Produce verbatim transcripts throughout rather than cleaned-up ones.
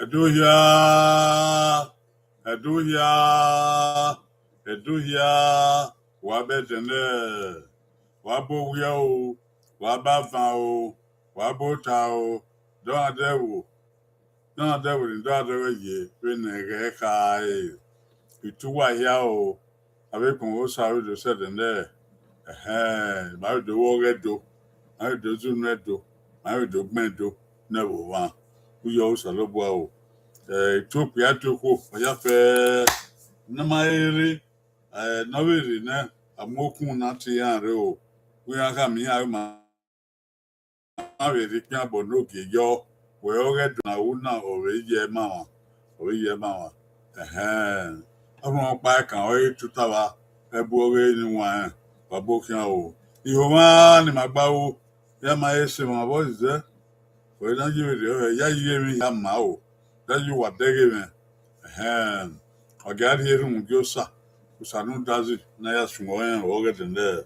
Ẹdohia, ẹdohia, ẹdohia, wa bẹdẹ nẹ. wa ba owiẹ o, wa ba van o, wa ba ota o, dọmwadẹ ẹvbo, dọmwadẹ ẹvbo ni dọmwadẹ ẹvbo ye vbene ẹghẹ kha re. Itu uwa hia o, avbe ekpọnmwẹ Osa vbe do sẹ ẹdẹ nẹ, ẹhẹn, ma vbe do vbe ọghẹ do, ma vbe do zunu ẹdo, ma vbe do gbẹn do ne ẹvbo mwa. Uyi ọre Osanobua o. Eh, itu okpia, itu okhuo, ọ ya fẹ ne ma rere, eh, ne ọ vbe rre nẹ, a mu okun na tie iran rre o. Wẹ iran khama iran ma ma vbe rhie ikpian bọ ne ogie yọ, wẹ ọghẹ do na ru na, ọ vbe ye ẹmamwa, ọ vbe ye ẹmamwa. Ẹhẹn, ọmọ ọkpa ẹkan ọre tuta vba, ẹbu ọghe ne wanrẹn, wa bo khian o. Ihomwa ne ima gba ru, ya ma he sẹ emwa vbọ zẹ, ọ i na ye vberriọ, ya ye emwi hia ma o, ya ye uwa dẹghe mwẹ. Ẹhẹn, ọ gia rhie erhunmwu gie Osa, Osa ne udazi ne a ya suẹn ọnrẹn ọghe ẹdẹnẹrẹ.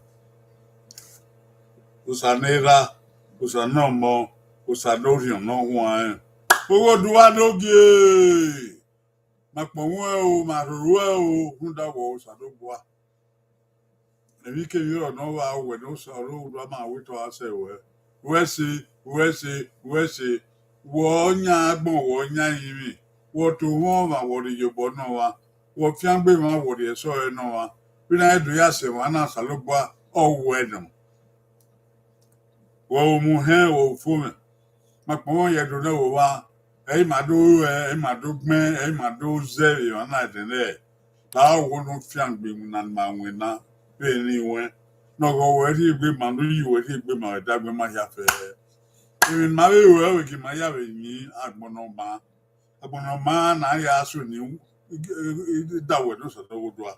Osa ne erha, Osa ne ọmọ, Osa ne orhiọn ne ọ huanrẹn. Ogho do uwa ne ogie, ma kpọnmwẹ o, ma rhorhu o, rhunmwuda wẹ Osanobua. Emwikemwi rrọọ ne ọ vba wẹ ne Osanobua ma wẹ otọ a sẹ ruẹ. Wẹ se, wẹ se, wẹ se, wẹ ọ yan agbọn, wẹ ọ yan ẹrinmwi, wẹ ọ to mwẹ ọmwa, wẹ ọ rhie iyobọ ne ọmwa, wẹ ọ fiangbe emwa, wẹ ọ rhie ẹsọhẹ ne ọmwa. Vbene a do ya sẹ emwa na, Osanobua ọ wẹ nọ. Wẹ u mu hẹn, wẹ u fo mwẹ. Ma kpọnmwẹ ya do nẹ vbe owa, ẹ i ma do ruẹ, ẹ i ma do gbẹn, ẹ i ma do zẹ vbe emwa na ẹdẹnẹrẹ. La wo ne u fiangbe iwinna ne ima winna vbe eni ruẹn, ne ọghọ ruẹ rhie egbe ma, ne uyi ruẹ rhie egbe ma, wẹ dagbọn ma hia fẹ. Emwi ne ima vbe ru, ẹre gie ima ya vbe yin agbọn ne ọ maa. Agbọn ne ọ maa na ya so ni da wẹ ne Osanobua.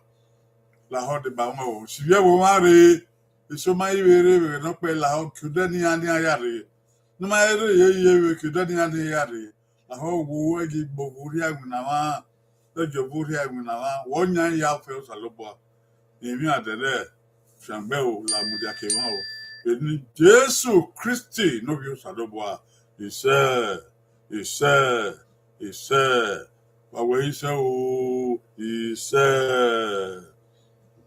Lahọ deba mwẹ o, sivbi ẹvbo mwa rre, eso ma i vbe rre vbe ẹghẹ ne ọ kpẹ lahọ, ke odẹ ne iran, ne iran ya rre. Ne ọ ma rre ye ye vbe ke odẹ ne iran, ne iran ya rre. Lahọ wo, ẹ gie igbo vbe orhia iwinna mwa, ẹ gie ọvbokhan orhia iwinna mwa, wẹ ọ yan ya fẹ Osanobua. Emwi a dẹrẹ, fiangbe o, la mudia ke emwa o. Vbe eni Jesu Kristi ne Ovbi Osanobua, isẹ, isẹ, isẹ, wa wẹ isẹ o, isẹ.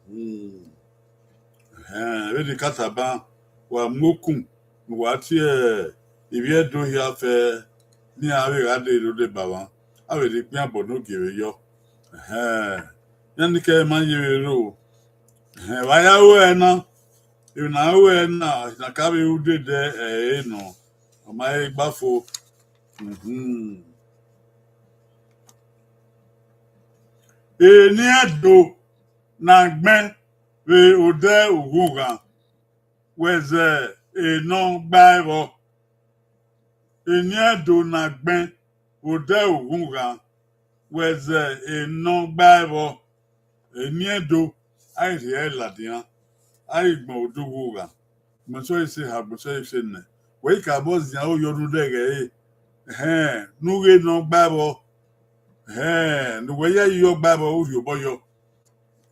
Hmm. Ẹhẹn, vbe ne I ka tama, wa mu okun ne uwa tie ivbi Ẹdo hia fẹ, ne iran vbe gha dee rre odeba mwa, a vbe rhie ikpian bọ ne ogie vbe yọ. Ẹhẹn, iran ni kẹ ma ye vbe rro. Ẹhẹn, vbe a ya ru ẹre na, emwi ne a ru ẹre na, na ka vbe ru dede ẹre nọ, ọ ma he gba fo. Mhm. Eni Ẹdo na gbẹn vbe odẹ ughughan, wẹ zẹ enọ gba ẹvbọ. Eni Ẹdo na gbẹn vbe odẹ ughughan, wẹ zẹ enọ gba ẹvbọ. Eni Ẹdo, a i rhie ẹre ladian, a i gbẹn vbe odẹ ughughan. Agbọn eso ẹre se ha, agbọn eso ẹre se nẹ. Wẹ i ka bọ zian aro yọ ne u dẹghe ẹre. Ẹhẹn, ne u ghe ne ọ gba ẹvbọ. Ẹhẹn, ne uwẹ ya yi yọ gba ẹvbọ, u rhie obọ yọ.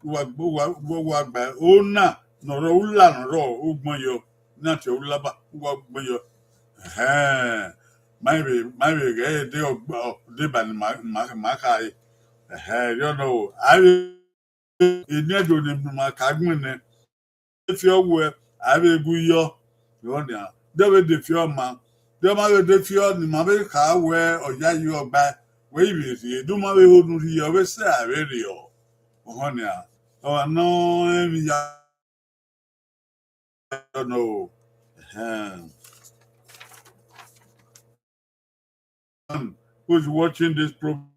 Uwa, uwa, uwa, uwa gba ẹre. Ona ne ọ rrọọ, ula ne ọ rrọọ, u gbẹn yọ. Na tie ula ba, uwa gbẹn yọ. Ẹhẹn, ma i vbe, ma i vbe ghẹ ẹre de ọgba, deba ne ma, ma, ma khare. Ẹhẹn, erriọ nọ o. A vbe Eni Ẹdo ne ma ka gbẹn nẹ, de fiọ wẹ, a vbe gu yọ, yọ nian. De vbe de fiọ ma, de ma vbe de fiọ ne ima vbe kha wẹ ọ ya yi ọgba, wẹ i vbe rhie, de u ma vbe ho ne u rhie, ọ vbe sẹ a vbe rriọ. Ọhọn nian, ọ wa nọ emwi ya nọ o. Ẹhẹn. Who is watching this program?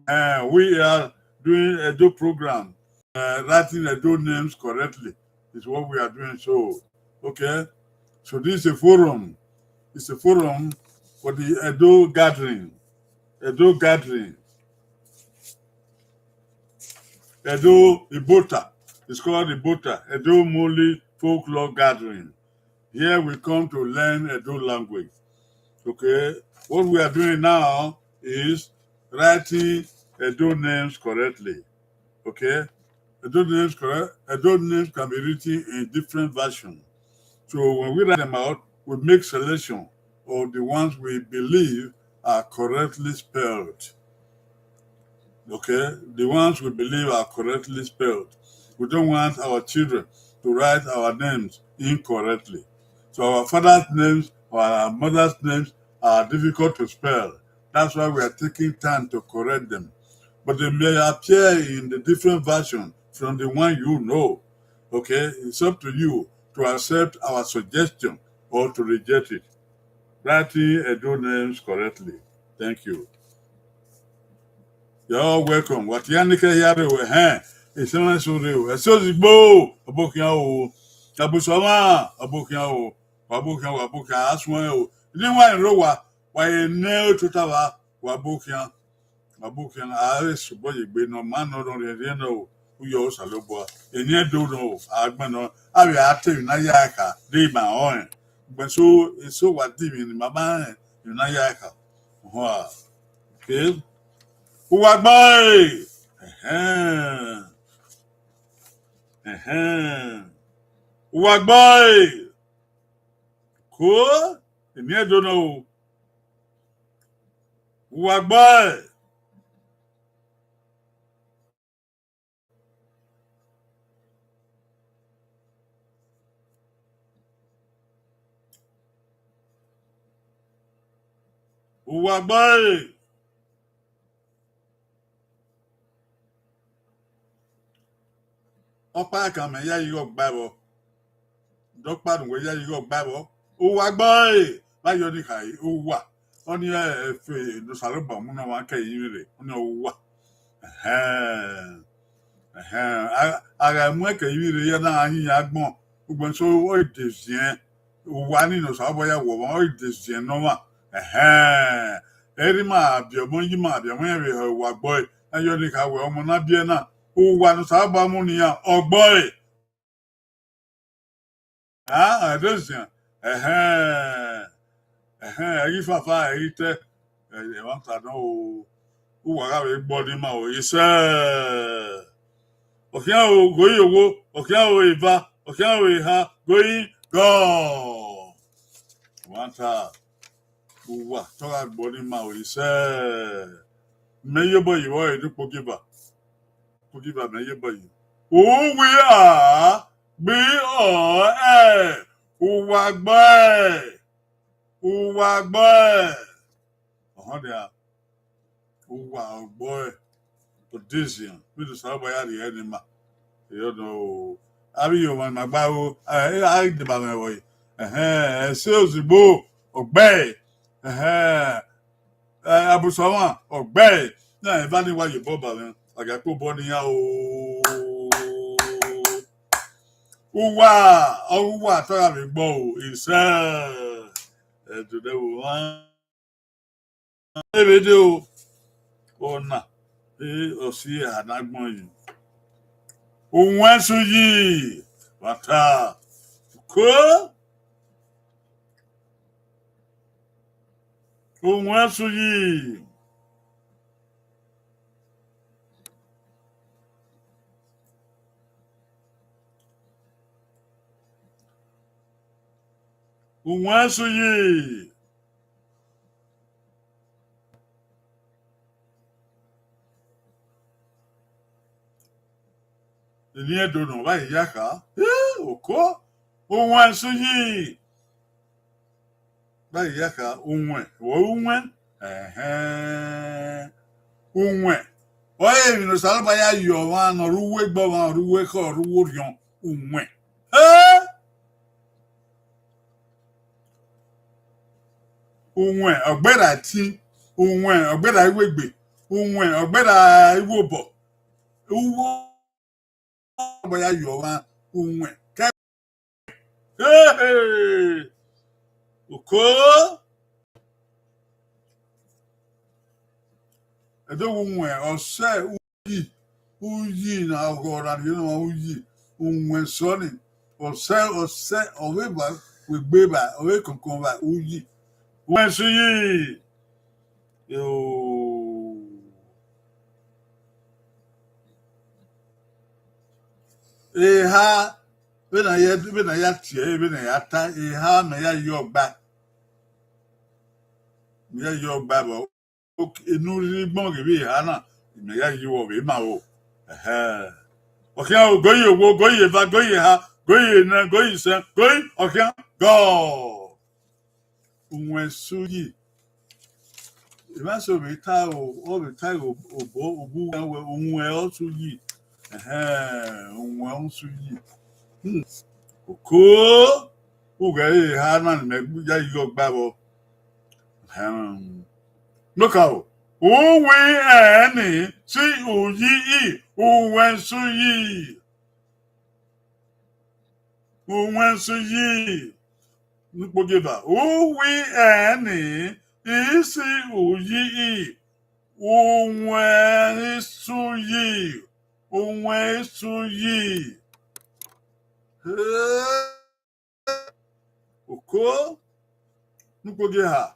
Uh, we are doing Edo program, uh, writing Edo names correctly is what we are doing. So, okay. So this is a forum. It's a forum for the Edo gathering. Edo gathering. Edo Ibota. It's called Ibota. Edo Muli Folklore Gathering. Here we come to learn Edo language. Okay, what we are doing now is writing Edo names correctly. Okay, Edo names correct. Edo names can be written in different versions. So when we write them out, we make selection of the ones we believe are correctly spelled. Okay, the ones we believe are correctly spelled. We don't want our children to write our names incorrectly. So our father's names or our mother's names are difficult to spell. That's why we are taking time to correct them. But they may appear in the different version from the one you know. Okay, it's up to you to accept our suggestion or to reject it. Writing Edo names correctly. Thank you. You're all welcome. Wa tian ni kẹ hia rre o, ẹhẹn. Ẹsẹ mwa eso rre o. Ẹse ozigbo, ọbokhian o. Abusọmwa, ọbokhian o. Wa bokhian, wa bokhian, a suẹn o. Ne wa rẹn rre owa, wa ye nẹ ototava, wa bokhian. Wa bokhian, a re sẹ obọ ye egbe ne ọ ma nọ, ọ rhiẹnrhiẹn nọ o. Uyọ Osanobua. Eni Ẹdo nọ o, a gbẹn nọ. A vbe a te emwi ne a ya ẹre kha, de ima rẹn. Ugbẹn eso, eso wa di emwi ne ima ma rẹn, emwi ne a ya ẹre kha. Ọhọn a. Okay. Uwa gbẹe. Ẹhẹn. Ẹhẹn. Uwa gbẹe. Ko, eni Ẹdo nọ o. Uwa gbẹe. Uwa gbẹe. Ọkpa kan mẹ ya ighe ọgba ẹvbo. Dọkpa ne uwẹ ya ighe ọgba ẹvbo. Uwa gbẹe, vbe a yọ ni khare, uwa. Ọnii ẹfe ne Osanobua mu ne ọmwa ke ivbi rre, ọnii uwa. Ẹhẹn. Ẹhẹn. A, a gha mu ẹkẹ ivbi rre, iran na gha yin iran agbọn. Ugbẹn eso, ọ i de ziẹn. Uwa ni ne Osanobua ya wọ ọmwa, ọ i de ziẹn ne ọmwa. Ẹhẹn. Erha ima biẹ ọmọ, iye ima biẹ ọmọ, iran vbe hẹ uwa gbẹe. Ayọ ni kha wẹ ọmọ na biẹ na, uwa ne Osanobua mu ne iran, ọ gbẹe. A, ẹdẹ zian. Ẹhẹn. Ẹhẹn, ẹ ghi fafa, ẹ ghi tẹ. Ẹ, ẹmwata nọ o, uwa gha vbe gbọ ni ma o, isẹ. Ọ khian o, goi owo, ọ khian o, eva, ọ khian o, eha, goi gọ. Ẹmwata. Uwa te ọ gha gbọ ni ma o, isẹ. Mẹ ye obọ yi vbọ, eni ukpogieva. Ukpogieva mẹ ye obọ yi. Uwia gbe ọ ẹ, uwa gbẹe, uwa gbẹe. Ọhọn dia, uwa ọ gbẹe. Odesian, vbene Osanobua ya rhie ẹre ne ima. Erriọ nọ o, avbe iye ọmwa ni ma gba ro, a, a ghi deba mwẹ ẹvbo ẹre. Ẹhẹn, ẹse ozigbo, ọ gbẹe. Ẹhẹn, ẹ, abusọ ọmwa, ọ gbẹe. Na eva ni wa ye obọ ba mwẹ, a gha kpe obọ ne iran o. Uwa, ọ ghe uwa te ọ gha vbe gbọ o, isẹ. Ẹ do nẹ vbe omwa. Ẹ vbe de o, ọna, e, ọ si eha ne agbọn yi. Uwẹn su yi, vbe a ta, ko, uwẹn su yi. Uwẹn su yi. Eni Ẹdo nọ, vbe a ya kha? Eh, oko, uwẹn su yi. Vbe a ya kha, uwẹn, wẹ uwẹn? Ẹhẹn. Uwẹn. Ọ re emwi ne Osanobua ya ye ọmwa ne ọ rre uwu egbe ọmwa, ọ rre uwu ekhọe, ọ rre uwu orhiọn. Uwẹn. Eh? Uwẹn, ọ gberra ẹtin. Uwẹn, ọ gberra iwegbe. Uwẹn, ọ gberra iwobọ. Uwu, ọ ya ye ọmwa, uwẹn. Kẹ, hey, hey. Oko. Ẹdo vbe uwẹn, ọ sẹ uyi, uyi na ọghọ ra rhie nọ uyi, uwẹn sọ ni, ọ sẹ, ọ sẹ, ọ vbe ba, wegbe ba, ọ vbe kọnkọn ba, uyi. Uwẹn sẹ uyi. Yo. Eha, vbene a ya, vbene a ya tie, vbene a ya ta, eha mẹ ya ye ọgba. Mẹ ya ye ọgba vbọ. Ok, enu rhirhi gbọn ghe vbe eha na, mẹ ya ye vbọ vbe ma o. Ẹhẹ. Ọ khian o, goi ye owo, goi ye eva, goi ye eha, go yi enẹ, go yi isẹn, go yi ọkhian, gọ. Uwẹn su yi. Emwa eso vbe ta o, ọ vbe ta obọ, obọ uwẹn wẹ, uwẹn ọ su yi. Ẹhẹn, uwẹn ọ su yi. Hmm. Oko, ughẹ eha na ne mẹ ya yi ọgba vbọ. Ẹhẹn. Nokaro, uwẹ ẹnrẹn ni si uyi i, uwẹn su yi. Uwẹn su yi. Nukpogieva, uwẹ ẹnrẹn ni si uyi i, uwẹn su yi, uwẹn su yi. Oko, nukpogieva.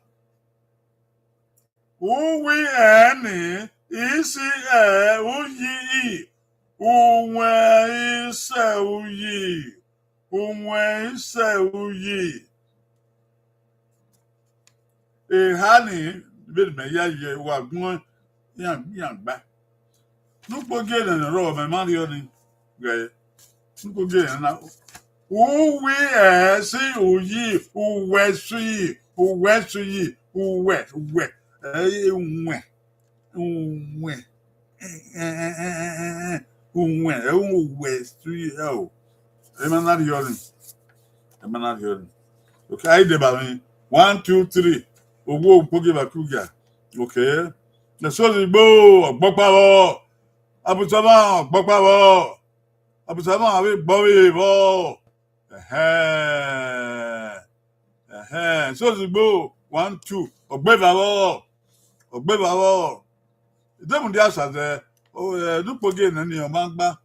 Uwẹ ẹnrẹn ni si uyi i, uwẹn isẹ uyi, uwẹn isẹ uyi. Eha ni, vbene mẹ ya ye, wa guan, iran, iran gba. Nukpogieva ne rrọọ, mẹ ma rriọ ni. Ghẹ, nukpogieva na. Uwẹ ẹ si uyi, uwẹ su yi, uwẹ su yi, uwẹ, uwẹ, ẹ, uwẹn, uwẹn, uwẹn, ẹ, uwẹ su yi, ẹ o. Ẹ ma na rriọ ni. Ẹ ma na rriọ ni. Okay, a i deba mwẹ. One, two, three. Owo nukpogieva kugia. Okay. Eso zigbo, ọgbọkpa vbọ. Abusama, ọgbọkpa vbọ. Abusama, avbe gbọ vbe vbọ. Ẹhẹn. Ẹhẹn. Eso zigbo, one, two. Ọgbeva vbọ. Ọgbeva vbọ. Demudia sa zẹ, o, eh, nukpogieva nẹ ni ọ ma gba.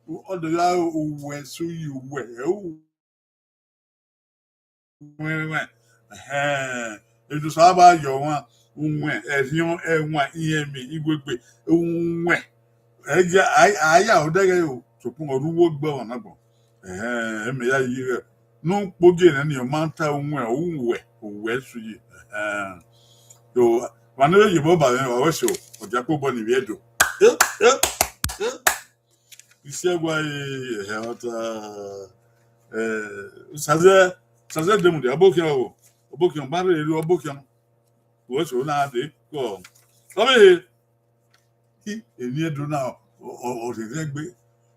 Ọ do ya uwẹ su yi uwẹ, ẹ, u-, uwẹn, uwẹn. Ẹhẹn. Edosa ba yọ ọmwa, uwẹn, ẹrhiọn, ẹwaẹn, iyẹnmwi, iwegbe, uwẹn. Ẹ ya, a, a ya odẹ ghẹ o, sokpan ọ rre uwu egbe ọmwa na agbọn. Ẹhẹn, mẹ ya yi ghẹ. Nukpogieva nẹ ni ọ ma ta uwẹn, uwẹ, uwẹ su yi. Ẹhẹn. So, wa ne vbe ye obọ ba mwẹ, wa wẹ so, ọ dia kpo obọ ni vbiẹ do. Eh, eh, eh. Isi ẹgua, eh, ẹhẹ, ọ ta, eh, Sazẹ, Sazẹ Demudia, ọbokhian o, ọbokhian, ba rre ru ọbokhian. Wẹ so na de kọ. Ọ vbe he, i, eni Ẹdo na, ọ, ọ, ọ rherhe egbe.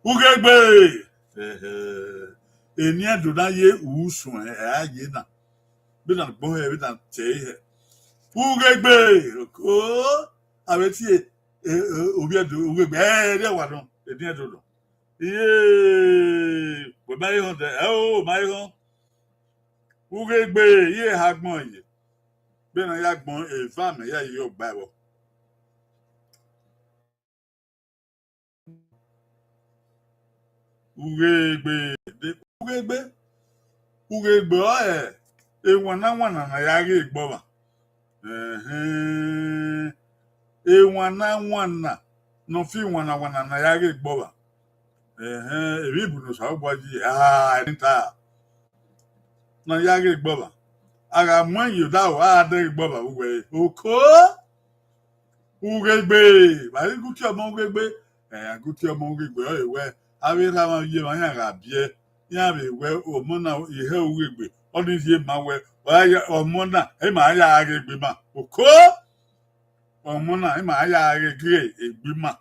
Ughegbe! Ẹhẹ. Eni Ẹdo na ye usun, ẹ, ẹ, a ye na. Vbene a gbẹn hẹ, vbene a tie hẹ. Ughegbe! Oko! Avbe tie, e, e, ovbi Ẹdo, ughegbe, ẹ, rhie wa nọ, eni Ẹdo nọ. Iye, wẹ ma he họn dẹ, ẹ o, ma he họn. Ughegbe, iye ha gbọn ye. Vbene a ya gbọn eva mẹ ya ye ọgba vbọ. Ughegbe, de, ughegbe, ughegbe ọre ewanna wanna na ya ghe egbe ọmwa. Ẹhẹn, ewanna wanna ne ọ fi wanna wanna na ya ghe egbe ọmwa. Ẹhẹn, emwi bu ne Osanobua yi, a, ẹre ta. Na ya ghe egbe ọmwa. A gha mu ẹn ye odaro, a dẹghe egbe ọmwa vbe uwẹ re. Oko! Ughegbe, vbe a ghi gu tie ọmọ ughegbe, ẹ, a gu tie ọmọ ughegbe, ọ re wẹ, avbe erha mwa ye emwa iran gha biẹ, iran vbe wẹ ọmọ na i hẹ ughegbe, ọ ni rhie ma wẹ, ọ ya, ọmọ na, ẹ ma ya ghe egbe ima. Oko! Ọmọ na, ẹ ma ya ghe egbe ima.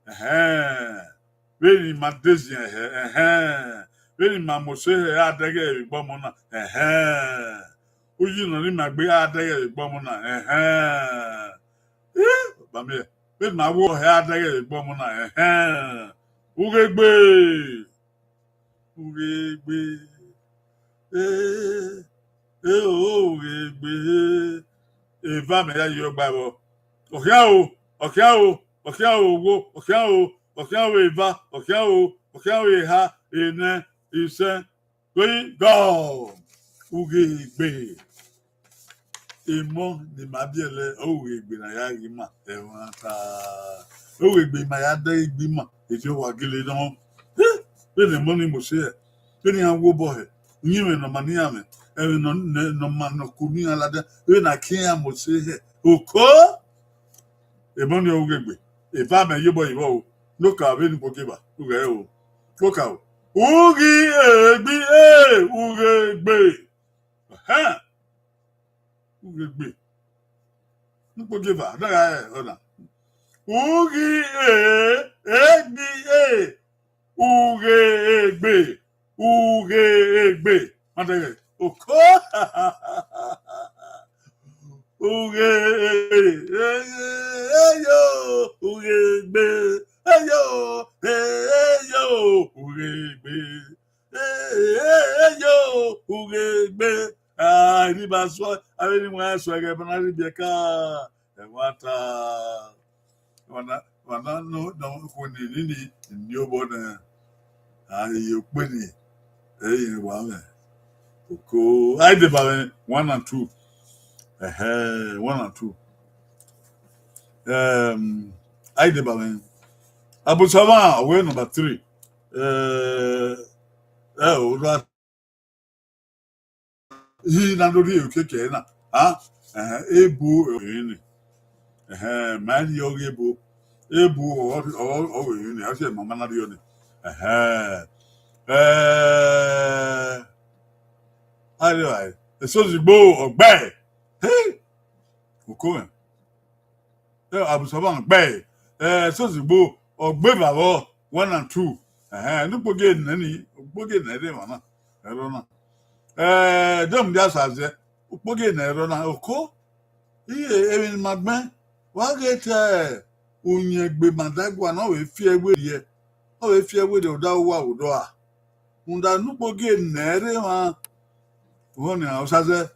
Ẹhẹn. Vbene ima dezian ẹhẹ, ẹhẹn. Vbene ima mose hẹ, a dẹghe vbe egbe ọmọ na, ẹhẹn. Uyi nọ ne ima gbe, a dẹghe vbe egbe ọmọ na, ẹhẹn. Eh, ba miẹn, vbene ima wo hẹ, a dẹghe vbe egbe ọmọ na, ẹhẹn. Ughegbe. Ughegbe. Eh, eh, o, ughegbe. Eva mẹ ya ye ọgba vbọ. Ọkhian o, ọkhian o, ọkhian o, owo, ọkhian o, ọkhian o, eva, ọkhian o, ọkhian o, eha, enẹ, isẹn, go yi, gọ. Ughegbe. Emọ ne ima biẹlẹ, ughegbe ne a ya ghe ima, ẹmwata. Ughegbe ima ya dẹghe egbe ima, erriọ wa gele nọ. Eh, vbene emọ ni mose hẹ, vbene iran wo obọ hẹ, uyinmwẹ ne ọ ma ne iran mwẹ, ẹmwẹ ne ọ, ne, ne ọ ma ne ọ ku ne iran ladian, vbene a ke iran mose hẹ, oko! Emọ ni ọ ughegbe, eva mẹ ye obọ yi vbọ o, ne okaro vbene ugbogeba, ughẹ o, ne okaro. Ughi egbe, e, ughe egbe. Ẹhẹn. Ughe egbe. Nukpo gie eva, na gha re ọna. Ughi e, egbe e, ughe egbe, ughe egbe. Ma dẹghẹ, oko. Ughe, eyo, ughe egbe, eyo, eyo, ughe egbe, eyo, ughe egbe. Ah, eni ba suẹ, avbe eni wan suẹ ghẹ ma na rhie ibiẹka. Ẹmwata. Wa na, wa na nọ, nọ, khueni nini, eni obọ nẹ. A, iye okpeni, ẹre wa mwẹ. Oko, a i deba mwẹ one and two. Ẹhẹ, one and two. Um, a i deba mwẹ. Abu Savan, ọre number three. Eh, ẹ o, ra, I na do rhie okiekie na. A, ẹhẹn, ebo ọre ni. Ẹhẹn, ma i rhie ọghe ebo. Ebo ọre, ọre, ọre ni, ọ si ma ma na rhie ni. Ẹhẹn. Eh, a rhie ọre, Esozigbo, ọgbe. Hey! Oko mwẹ. Eh, Abu Savan gbe, eh, Esozigbo, ọgbe vbe avọ, one and two. Ẹhẹn, Nukpo gie nẹ ni, Ukpo gie nẹ rre emwa na, ẹrọ na. Eh, Demudia Asazẹ, Ukpo gie nẹ ẹrọ na, oko. Iye, emwi ne ima gbẹn, wa ghe te uyẹn egbe Madagua ne ọ vbe fi ẹe werriẹ, ọ vbe fi ẹe werriẹ, odaro uwa vbe odọ a. Rhunmwuda Nukpo gie nẹ rre emwa, vbọ nian, Asazẹ,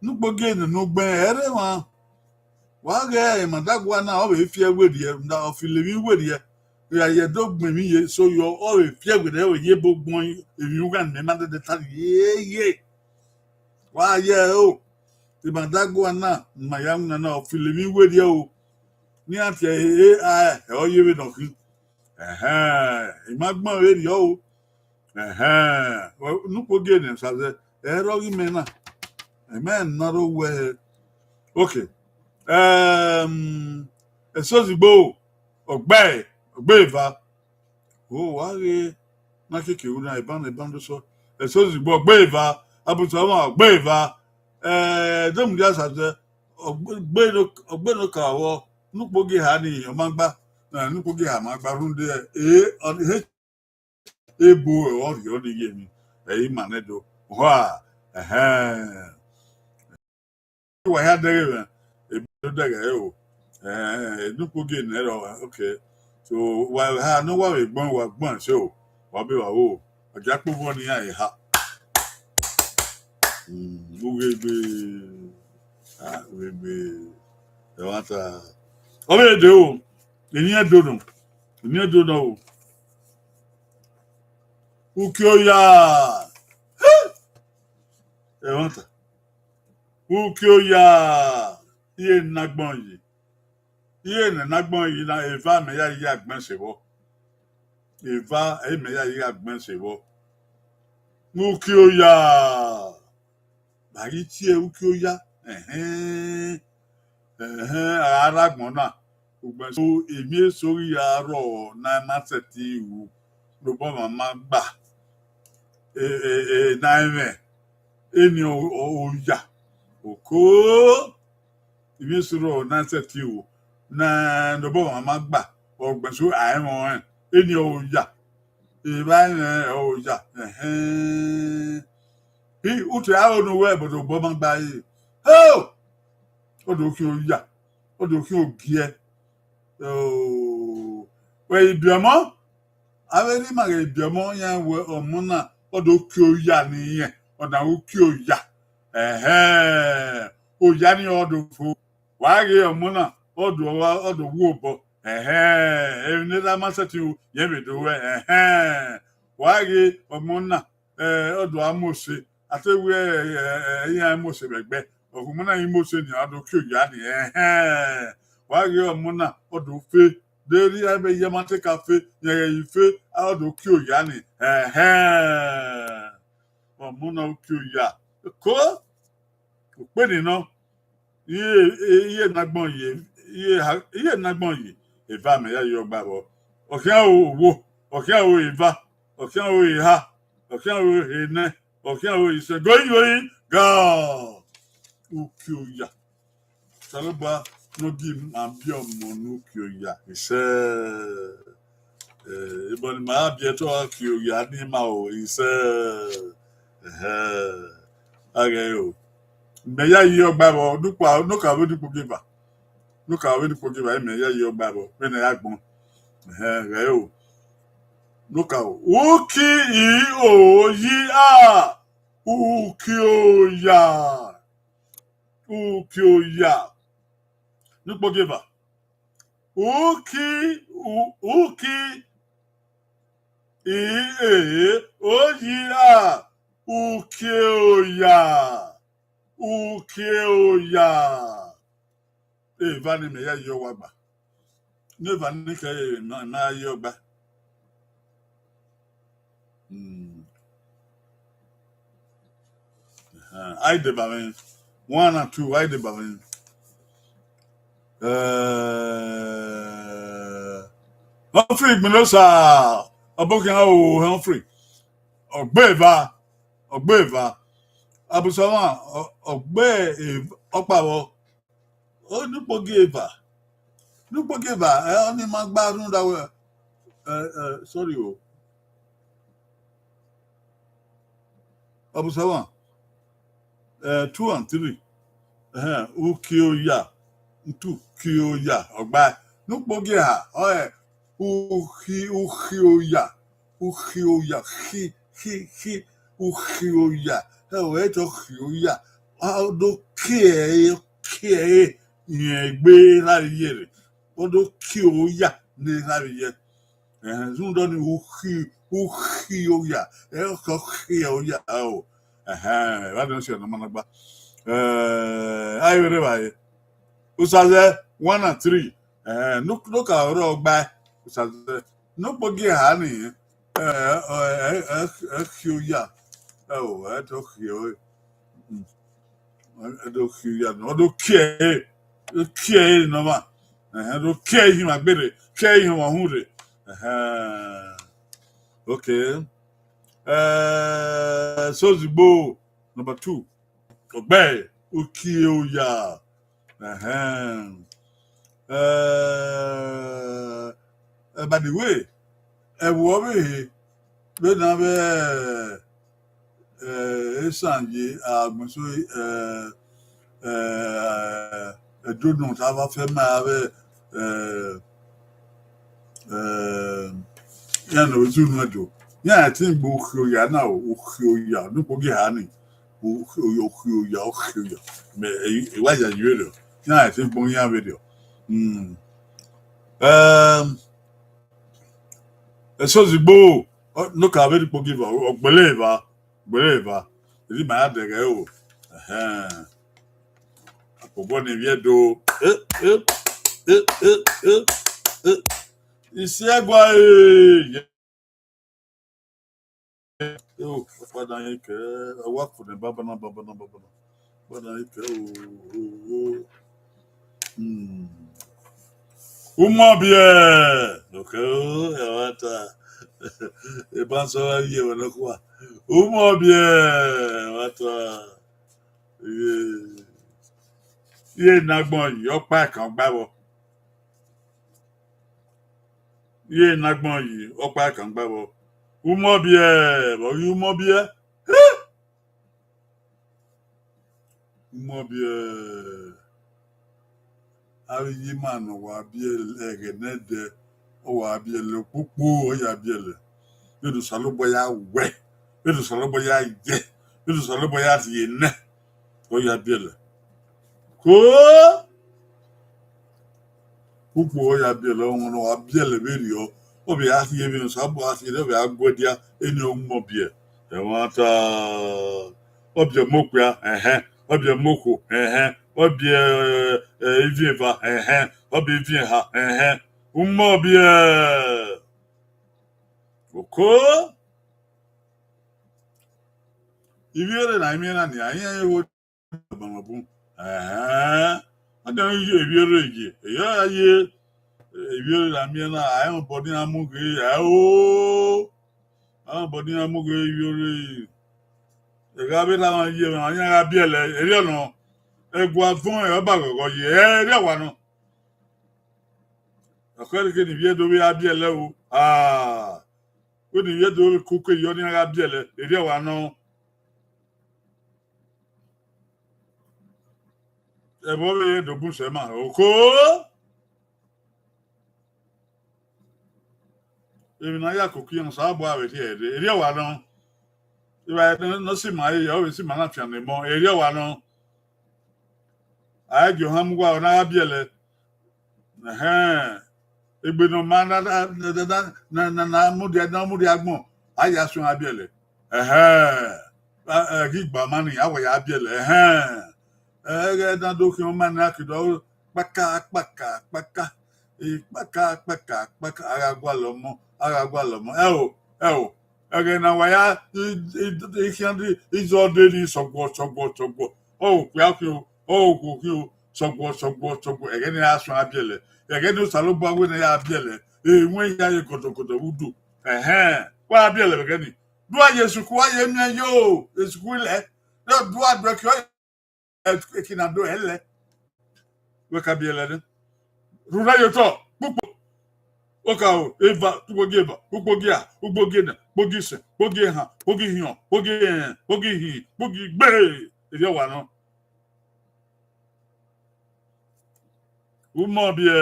Nukpo gie nẹ ne ugbẹn ẹre emwa. Wa ghẹ Madagua na, ọ vbe fi ẹe werriẹ, rhunmwuda ọ filo emwi werriẹ. Iran ye do gbẹn emwi ye, so yọ, ọ vbe fi ẹe werriẹ, ọ vbe ye ebo gbọn emwi ughan ne mẹ ma dẹdẹ ta ye ye. Wa ye ẹre o, Madagua na, ne ima ya winna na, ọ filo emwi werriẹ o. Ne iran tie ẹre, a, ẹ, ọ ye vbene ọ khin. Ẹhẹn, I ma gbẹn vberriọ o. Ẹhẹn, Nukpo gie nẹ Asazẹ, ẹ i rre ọghe imẹ na. Imẹ na rre owẹ hẹ. Okay. Um, Esozigbo, ọgbe, ọgbe eva. O, wa ghe na keke ru na, eba na, eba ndo sọ. Esozigbo, ọgbe eva. Abu Savan, ọgbe eva. Eh, Demudia Asazẹ, ọgbe, ọgbe no, ọgbe no ka vbọ, Nukpo gie ha ni, ọ ma gba. Eh, Nukpo gie ha ma gba rhunmwuda, eh, ọ, he, ebo ọ rhiọ ni ye emwi, ẹ i ma nẹ do. Hua, ẹhẹn. Wa hia dẹghe mwẹ, ebe do dẹghe o. Eh, Nukpo gie nẹ rọ, okay. So, wa ha ne wa vbe gbọn, wa gbọn ẹse o. Wa be wa wo. Ọ gia kpe vbọ ne iran eha. Mm, ughe egbe. Ah, ughe egbe. Ẹmwata. Ọ vbe de o. Eni ẹdo nọ. Eni ẹdo nọ o. Uki oya. Ẹmwata. Uki oya. Iye ne agbọn yi. Iye ne agbọn yi na, eva mẹ ya yi agbọn ẹse vbọ. Eva, ẹre mẹ ya yi agbọn ẹse vbọ. Uki oya. Ba ghi tie uki oya. Ẹhẹn. Ẹhẹn, a gha rre agbọn na. Ugbẹn so, emwi eso ghi ra rrọọ ne a ma sẹtin ru, ne obọ mwa ma gba. E, e, e, ne a i mwẹ, eni o, o, oya. Oko. Emwi eso rrọọ ne a sẹtin ru, ne, ne obọ mwa ma gba. Ugbẹn so, a i mwẹ ọnrẹn. Eni oya. Evba i mwẹ oya. Ẹhẹn. I, u te aro ne uwẹ, but obọ ma gba ẹre. Ho! Ọ do khian oya. Ọ do khian ogiẹ. Oh, wẹ ibiọmọ, avbe ne ima ghẹ ibiọmọ, iran wẹ ọmọ na, ọ do kie oya ne irẹn, ọ na ru kie oya. Ẹhẹn, oya ni ọ do fo. Wa ghe ọmọ na, ọ do, ọ do wu obọ. Ẹhẹn, emwi ne erha ma sẹtin ru, irẹn vbe do ruẹ. Ẹhẹn, wa ghe ọmọ na, eh, ọ do a mose, a te wẹ, eh, eh, iran mose vbe ẹgbẹ, ọghe ọmọ na i mose ni, a do kie oya ni. Ẹhẹn, wa ghe ọmọ na, ọ do fe, de erha vbe iye ma te ka fe, rẹn ghẹ i fe, a, ọ do kie oya ni. Ẹhẹn, ọmọ na kie oya. Ko, ukpeni nọ, iye, iye ne agbọn yi, iye ha, iye ne agbọn yi, eva mẹ ya yi ọgba vbọ. Ọ khian o wo, ọ khian o eva, ọ khian ro eha, ọ khian ro enẹ, ọ khian ro isẹ, going, going, ga. Uki oya. Osanobua ne ọ gie ima biẹ ọmọ ne uki oya isẹ. Eh, ebọ ne ima ya biẹ te ọ gha uki oya ne ima ro isẹ. Ẹhẹ. A ghẹ o. Mẹ ya yi ọgba vbọ, ne ukpa, ne okaro vbe ne ukpogieva. Ne okaro vbe ne ukpogieva, mẹ ya yi ọgba vbọ, vbene a ya gbọn. Ẹhẹ, ghẹ o. Ne okaro. Uki i o yi a. Uki oya. Uki oya. Ne ukpogieva. Uki, u-, uki i e o yi a. Uki oya. Uki oya. Eva ne mẹ ya yi ọgba. Ne eva ne khẹ ma, ma ya yi ọgba. Hmm. Ahan, a i deba mwẹ. One and two, a i deba mwẹ. Eh, Humphrey Igbinosa, ọbokhian o Humphrey. Ọgbe eva, ọgbe eva. Abusama, ọ-, ọgbe eva, ọkpa vbọ. O, ne ukpogieva. Ne ukpogieva, ẹ, ọni ma gba rhunmwuda wẹ, ẹ, ẹ, sorry o. Abusama, ẹ, two and three. Ẹhẹn, uki oya, two, uki oya, ọgba. Ne ukpogieva, ọ ẹ, uki, uki oya. Uki oya, khi, khi, khi, uki oya. Ẹ o, ẹ tọ khi oya. A do kie ẹre, kie ẹre, rẹn egbe erha vbe iye rre. Ọ do kie oya ne erha vbe iye. Ẹhẹn, rhunmwuda ọni uki, uki oya. Ẹ o, ọ khiẹ oya o. Ẹhẹn, evba nọ si ọna ma na gba. Eh, a i vbe rre evbare. Usazẹ one and three. Eh, ne, ne okaro rrọọ gbae. Usazẹ. Ne ukpogieva ni, ẹ, ẹ, ẹ, ẹ, ẹ khiẹ oya. Ẹ o, ẹ tọ khiẹ ọre. Mm. Ẹ do khiẹ oya nọ, ọ do kie ẹre, ọ kie ẹre ne ọmwa. Ẹhẹn, ọ do kie ẹre ihinmwa gbe rre, kie ẹre ihinmwa uhunmwu rre. Ẹhẹn. Okay. Eh, Sozugbo, number two. Ọgbe, uki oya. Ẹhẹn. Eh, eh, by the way, ẹvbo ọvbehe vbene avbe, eh, esan ye agbọn eso, eh, eh, Ẹdo nọ ta vbe afẹ ma avbe, eh, eh, iran ne ọ zunu Ẹdo. Iran ẹtin gbe uki oya na o, uki oya, ne ukpogieva ni. Uki oya, uki oya, uki oya. Mẹ, e, e wa ya yi vberriọ. Iran ẹtin gbe iran vberriọ. Hmm. Ẹm, Sozugbo, ọ, ne okaro vbe ne ukpogieva, ọ gbele eva, gbele eva. Edi ma ya dẹghe o. Ẹhẹn. Akpobọ ne ivbi Ẹdo. Eh, eh, eh, eh, eh, eh. Isi ẹgua, eh, ye. Yo, ọkpa dan ye kẹ, a wa fo nẹ babana, babana, babana. Ọkpa dan ye kẹ, o, o, o. Hmm. Umọbiẹ, okay, o, ẹmwata. Eban sọ gha ye ẹmwẹ nọkhua. Umọbiẹ, ẹmwata. Ye, ye ne agbọn yi, ọkpa ẹkan gba vbọ. Ye ne agbọn yi, ọkpa ẹkan gba vbọ. Umọbiẹ, vbe ọ ghi umọbiẹ? Umọbiẹ, avbe iye ima ne ọ wa biẹlẹ ẹghẹ ne ẹdẹ, ọ wa biẹlẹ okpokpo, ọ ya biẹlẹ. Vbene Osanobua ya wẹ, vbene Osanobua ya yẹ, vbene Osanobua ya rhie nẹ, ọ ya biẹlẹ. Ko! Ukpo ọ ya biẹlẹ, ọ wa biẹlẹ vberriọ, ọ vbe a rhie vbene Osanobua rhie nẹ, ọ vbe a guẹdia, eni ọ umọbiẹ. Ẹmwata, ọ biẹ ọmọ okpia, ẹhẹn, ọ biẹ ọmọ okhuo, ẹhẹn, ọ biẹ, eh, iviẹn eva, ẹhẹn, ọ biẹ iviẹn eha, ẹhẹn, umọbiẹ. Oko. Ivbiorre ne a i miẹn na nia, iran i ho ọbanọbun. Ẹhẹn. Ọ dẹ ye ivbiorre ye, eyọ ra ye, ivbiorre ne a miẹn na, a i rẹn obọ ne iran mu ghe, a i ho. Aobọ ne iran mu ghe ivbiorre, ẹghẹ avbe erha mwa ye emwa iran gha biẹlẹ, erriọ nọ. Ẹguae vuọn ẹre ọ ba ghọghọ ye, erriọ wa nọ. Ọ khẹke ne ivbi Ẹdo vbe gha biẹlẹ o, a, wẹ ne ivbi Ẹdo vbe koko eyọ ne iran gha biẹlẹ, erriọ wa nọ. Ẹvbo vbe Ẹdo bun sẹ ma, oko. Emwi ne a ya koko iran, Osanobua vbe rhie ẹre, erriọ wa nọ. Evbare ne ọ si ima ye, ọ vbe si ima na fian ne emọ, erriọ wa nọ. A i gie ohan mu uwa, ọ na gha biẹlẹ. Ẹhẹn. Egbe ne ọ ma na, na, na mudia, na mudia agbọn, a ya suẹn gha biẹlẹ. Ẹhẹn. Ẹ, ẹ, ghi gba ma ni, a wa ya biẹlẹ. Ẹhẹn. Ẹghẹ na do khian ọma ne a ke do kpaka, kpaka, kpaka. E kpaka, kpaka, kpaka, a gha gualọ ọmọ, a gha gualọ ọmọ. Ẹ o, ẹ o, ẹghẹ ne a wa ya, i, i, i khian de, i zọ de ni sọguọ, sọguọ, sọguọ. Ọ okpia khian o, ọ okhuo khian o, sọguọ, sọguọ, sọguọ. Ẹghẹ ne a suẹn gha biẹlẹ, ẹghẹ ne Osanobua wẹ ne a ya biẹlẹ, ewẹn ya ye gọdọgọdọ vbe udu. Ẹhẹn, wa biẹlẹ vbe ẹghẹ ni. Dua ye esuku, wa ye miẹn yo, esuku ilẹ. Dua dua ẹkiọ, eki na do ẹlẹ. Wẹ ka biẹlẹ nẹ. Rhurhẹ ye otọ, kpukpo. Okaro, eva, ukpogi eva, ukpogi a, ukpogi ena, ukpogi isẹn, ukpogi ehan, ukpogi ihiọn, ukpogi ẹrẹn, ukpogi ihin, ukpogi igbe. Erriọ wa nọ. Umọbiẹ,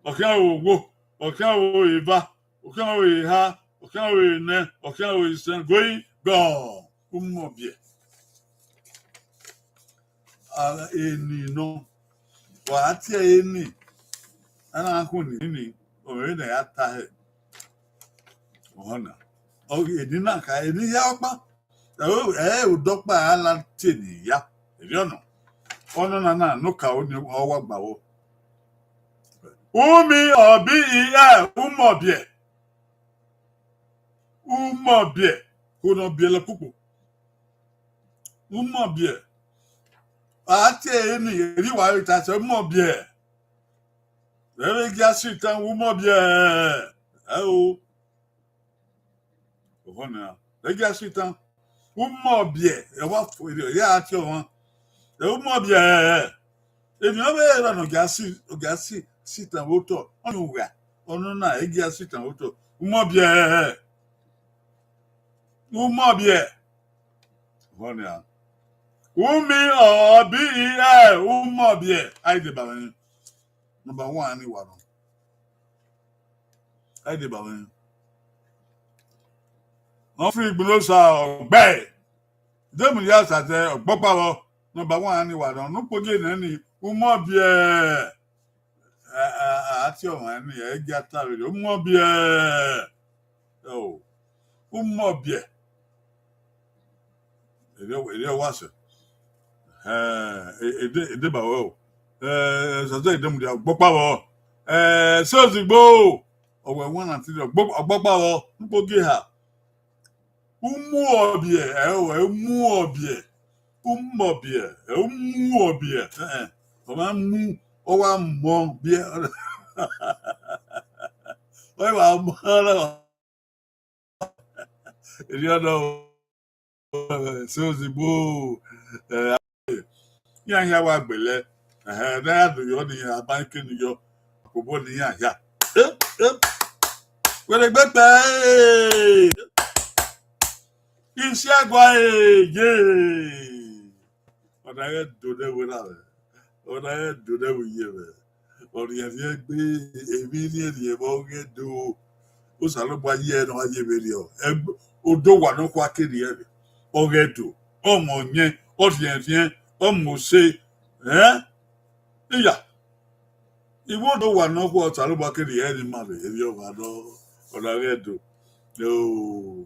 ọ khian ro owo, ọ khian ro eva, ọ khian ro eha, ọ khian ro enẹ, ọ khian ro isẹn, goi gọ. Umọbiẹ. A, eni nọ, wa tie eni, a na khu ni ni, ọ vbe ne ya ta hẹ. Ọna, ọ, eni na kha, eni ya ọkpa. Ẹ, ẹ, odọkpa a la tie ni ya, erriọ nọ. Ọnọna na, ne okaro ni ọ wa gba vbọ. Umi ọbi i, ẹ, Umọbiẹ. Umọbiẹ, ko nọ biẹlẹ kpukpo. Umọbiẹ. A tie eni, eni wa re ta sẹ Umọbiẹ. Ẹ vbe gia si tan Umọbiẹ. Ẹ o. Ọhọ na, ẹ gia si tan. Umọbiẹ, ẹ wa fo, ẹ ya tie ọmwa. Ẹ Umọbiẹ. Emwi ọ vbe ra ne ọ gia si, ọ gia si, si tan vbe otọ. Ọ ni ugha. Ọnọna, ẹ gia si tan vbe otọ. Umọbiẹ. Umọbiẹ. Ọhọ na. Umi ọbi i, ẹ, Umọbiẹ. A i deba mwẹ. Number one ni wa nọ. A i deba mwẹ. Ọ fi igbinosa ọgbẹ. Demu ya sa tẹ ọgbọkpa vbọ. Number one ni wa nọ. Ne ukpogi nẹ ni, Umọbiẹ. A, a, a tie ọmwa ni, ẹ i gia ta vberriọ. Umọbiẹ. O, Umọbiẹ. Erriọ, erriọ wa sẹ. Ẹhẹn, e, e de, e deba ruẹ o. Ẹ, sọsẹ, e de mudia ọgbọkpa vbọ. Ẹ, sẹ ozigbo. Ọ wẹ wan na ti rre ọgbọ-, ọgbọkpa vbọ. Ne ukpogi eha. Umuọbiẹ, ẹ o, ẹ Umuọbiẹ. Umọbiẹ, ẹ Umuọbiẹ. Ẹhẹn. Ọ ma mu, ọ wa mọ biẹ. Ọ wa mọ na. Erriọ nọ, sẹ ozigbo, ẹ, iran hia wa gbele, ẹhẹn, ne a ya do yọ ne iran ba ke ni yọ, obọ ne iran hia. Eh, eh. Wẹrẹ gbe kpẹ, eh. Isi ẹgua, eh, ye. Ọna ghẹ do nẹ vbe na mwẹ, ọna ghẹ do nẹ vbe iye mwẹ. Ọ rhiẹnrhiẹn egbe, emwi rhiẹnrhiẹn vbe ọ ghẹ do. Osanobua ye ẹre ne ọ gha ye vberriọ. Ẹgbe, odo owa nọkhua ke rhiẹnrhiẹn. Ọ ghẹ do, ọ mwẹ ọyẹn, ọ rhiẹnrhiẹn, ọ mwẹ ose. Ẹn? Iya. Iwẹ odo owa nọkhua Osanobua ke rhiẹnrhiẹn ma vbe erriọ gha nọ, ọna ghẹ do. Oh.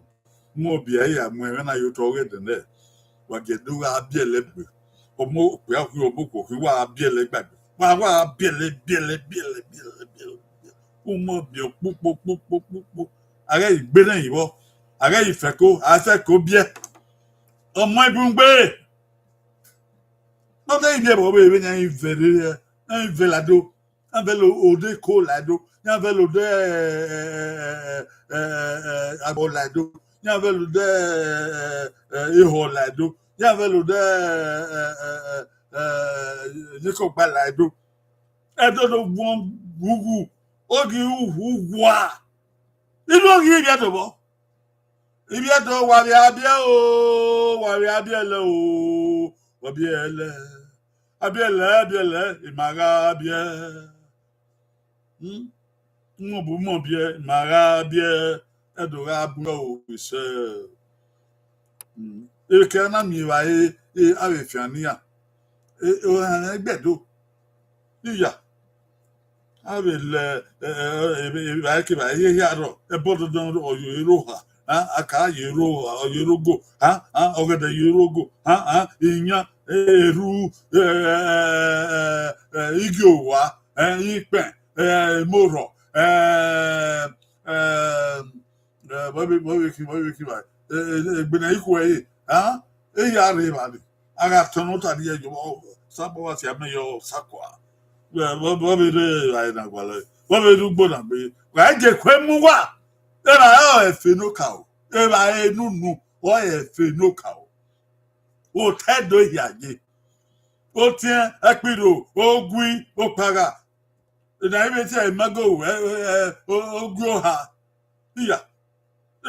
Umọbiẹ, a ya mu ẹmwẹ na ye otọ ọghe ẹdẹnẹ. Wa gie do gha biẹlẹ gbe. Ọmọ okpia khin, ọmọ okuo khin, wa gha biẹlẹ gbagbe. Wa, wa gha biẹlẹ, biẹlẹ, biẹlẹ, biẹlẹ, biẹlẹ, biẹlẹ. Umọbiẹ kpukpo, kpukpo, kpukpo. A ghẹ ghi gbe nẹ vbọ. A ghẹ ghi fẹko, a fẹko biẹ. Ọmọ ibun gbe. Nọ te ivbi ẹvbo vbe vbe ne a i vẹ rere, a i vẹ lado. A vẹ lo ode ko lado. iran vbe la odẹ, eh, eh, eh, eh, eh, eh, agbọn la Ẹdo, iran vbe la odẹ, eh, eh, eh, ehọ la Ẹdo, iran vbe la odẹ, eh, eh, eh, eh, eh, iyeke ọgba la Ẹdo. Ẹdo do guan ghughu, ọ ghi ru uwa. Inu ọ ghi ivbi Ẹdo vbọ? Ivbi Ẹdo, wa vbe a biẹ o, wa vbe a biẹ lẹ o, wa biẹ lẹ, a biẹ lẹ, a biẹ lẹ, ima gha biẹ. Hmm? Imọbu mọ biẹ, ima gha biẹ, Ẹdo gha bu o, isẹ. Hmm. Eke a na miẹn evbare, e, avbe fian nian, e, ohanmwẹ ẹgbẹe do. Iya, a vbe lẹ, ẹ, ẹ, ẹ, evbare kevbare ye hia rrọọ, ẹbọ dandan ọ ye ro oha, a, a ka ye ro oha, ọ ye ro ogo, a, a, ọghẹdẹ ye ro ogo, a, a, iyan, erhu, ẹ, ẹ, ẹ, ẹ, ẹ, igie owa, ẹ, ikpẹn, ẹ, emorhọ, ẹ, ẹ, ẹ, vbọvbe, vbọvbe khin, vbọvbe khin vba, ẹ, ẹ, egbe ne a i khuẹ ẹre, a, e ya rre evbare. A gha tọn ne ọ ta rrie yo, ọ, Osanobua wa si amẹ yọ Osakhua. Vbe, vbe, vbe ọ vbe rre evbare na gualọ, vbe ọ vbe rre ugbo na gbe, wa i je kue mu uwa. Evbare ọre ẹfe ne okaro, evbare nunu ọre ẹfe ne okaro. Otọ Ẹdo hia ye, otiẹn, ẹkpirro, ogui, okpagha. Ena i vbe tie imago, ẹ, ẹ, ẹ, o-, ogui oha. Iya,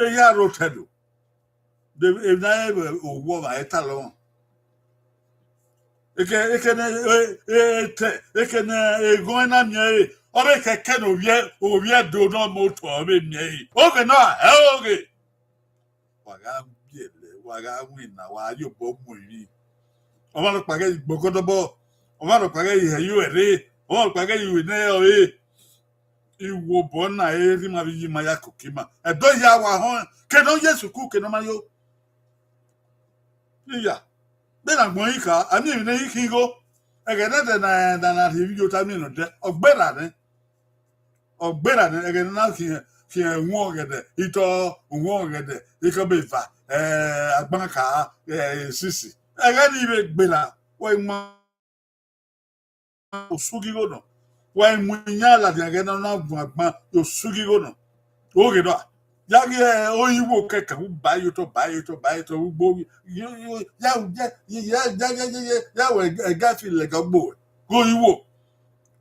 eya rre otọ Ẹdo. De, emwi na rẹn vbe owa ọmwa, e talọ ọmwa. Eke, eke ne, e, e, etẹ, eke ne eghọn na miẹn ẹre, ọ vbe kẹkẹ ne ovbi, ovbi Ẹdo ne ọ mẹ otọ ọ vbe miẹn ẹre. Oghe nọ, ẹ oghe. Wa gha biẹlẹ, wa gha winna, wa ye obọ mu emwi. Ọmwa nọkpa ghẹ gbe ọgọdọbọ, ọmwa nọkpa ghẹ hẹ ye ẹre, ọmwa nọkpa ghẹ ye ne ọre. Iwobọ na ẹ i rre ima vbe iye ima ya koko ima. Ẹdẹ hia wa họn, ke ne ọ ye sukuu, ke ne ọ ma yo. Iya, vbene agbọn i kha, a miẹn emwi ne i khin igho. Ẹghẹ ne ẹdẹ na, na, na rhie ivbi ota miẹn nọ dẹ, ọ gberra nẹ. Ọ gberra nẹ, ẹghẹ ne a na khian, khian uhunmwu ọghẹdẹ, itọ uhunmwu ọghẹdẹ, ikọbọ eva, eh, agbanka, eh, esisi. Ẹghẹ ne i vbe gberra, wẹ i mu osu ghi igho nọ. Wa i mu iyan ladian ẹghẹ ne ọ na gun agban ye osu ghi igho nọ. Oghe nọ, ya ghi, eh, oyiwo kẹkan, u ba ye otọ, ba ye otọ, ba ye otọ, ugbo, ya, ya, ya, ya, ya, ya, ya, ya, wẹ ẹga fi lẹga gbo wẹ, ghe oyiwo.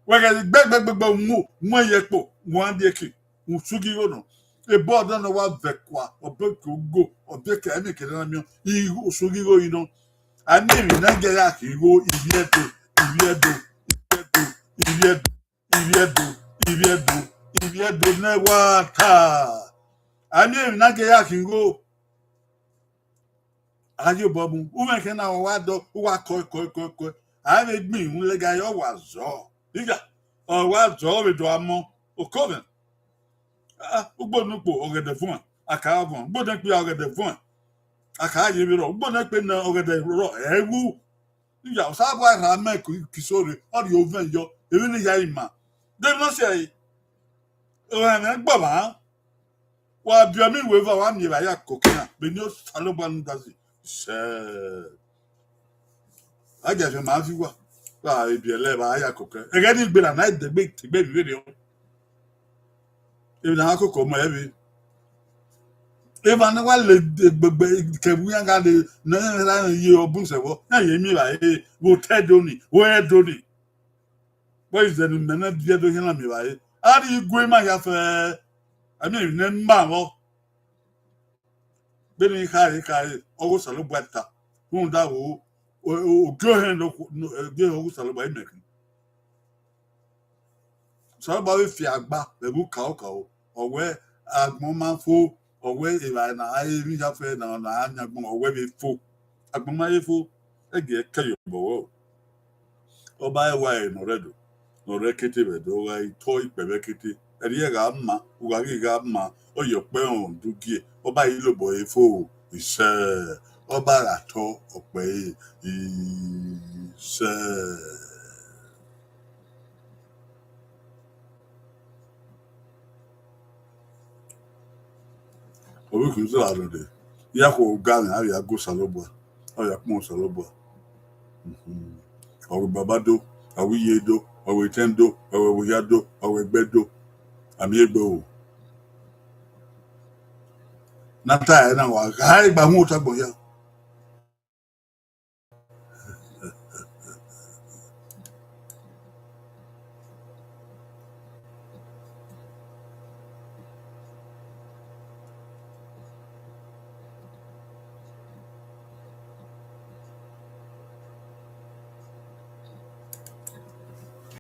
Wẹ ghẹ gbe, gbe, gbe, gbe, mu, mu ẹyẹ kpo, mu a die ke, mu su ghi igho nọ. Ebo ọdọ ne ọ wa vẹ kua, ọ bẹ ke ogo, ọ bẹ ke ẹmwẹ kẹdẹ na miẹn, igho, osu ghi igho yi nọ. A miẹn emwi ne a gie ya khin igho, ivbi Ẹdo, ivbi Ẹdo, ivbi Ẹdo, ivbi Ẹdo, ivbi Ẹdo, ivbi Ẹdo, ivbi Ẹdo ne wa ta. A miẹn emwi ne a gie ya khin igho. A ye obọ mu, umwẹ khin na wa dọ, u wa kọe, kọe, kọe, kọe. A vbe gbin ihunmwu lẹga, ọ wa zọ. Iya, ọ wa zọ, ọ vbe do a mọ, oko mwẹ. Ah, ugbo ne ukpo, ọghẹdẹ vuọn, a ka vuọn. Ugbo ne ikpia, ọghẹdẹ vuọn, a ka ye vberọ. Ugbo ne ikpe ne ọghẹdẹ rrọọ, ẹ wu. Iya, Osanobua ra mẹ ki, ki so rre, ọ rhie ovẹn yọ, emwi ne I ya ima. De emwi ne ọ si ẹre? Ọmwa mwẹ gbọmwa, wa biẹ ọmọ iweva, wa miẹn evbare ya koko iran, vbene Osanobua rhunmwuda zẹ. Sẹ, a gia fian ma fi uwa, wa vbe biẹlẹ evba ya koko. Ẹghẹ ne I gberra na, I degbe tegbe vbe rriọ. Emwi ne a koko ọmọ ẹvbe. Emwa ne wa le egbegbe kevbe iran gha le, ne iran ye obọ sẹ vbọ, iran ye miẹn evbare, vbe otọ Ẹdo ni, vbe Ẹdo ni. Wẹ izẹ ne imẹ na viẹ do hian na miẹn evbare. A rhie igue ima hia fẹ, a miẹn emwi ne ima vbọ. Vbene I khare khare, ọghe Osanobua ta, rhunmwuda vbe o, o, o, ogie ohẹn ne okhuo, ne, ogie ohẹn ọghe Osanobua imẹ khin. Osanobua vbe fi agba vbe ẹvbo kaokao, ọ wẹ agbọn ma fo, ọ wẹ evbare na, a i re emwi hia fẹ na, na a yan agbọn, ọ wẹ vbe fo. Agbọn ma ye fo, ẹgie ẹkẹ ye obọ vbọ. Ọba ẹwae ne ọ rre Ẹdo, ne ọ rre ẹkete vbe Ẹdo, ọ gha i tọ ikpẹ vbe ẹkete, ẹre gha ma, u gha ghi gha ma, ọ ye ọkpẹ ọnrẹn du gie, ọba i lobọ ẹre fo, isẹ, ọba gha tọ ọkpẹ ẹre, isẹ. Ovbi Kristo gha rhọnde, iran khuo ga mwẹ, a vbe a gu Osanobua, a vbe a kpọnmwẹ Osanobua. Mhm. Ọ wẹ baba do, ọ wẹ iye do, ọ wẹ etẹn do, ọ wẹ ẹvbo hia do, ọ wẹ ẹgbẹe do. A miẹn egbe o. Ne a ta ẹre na, wa gha ẹre gba mu otọ agbọn hia.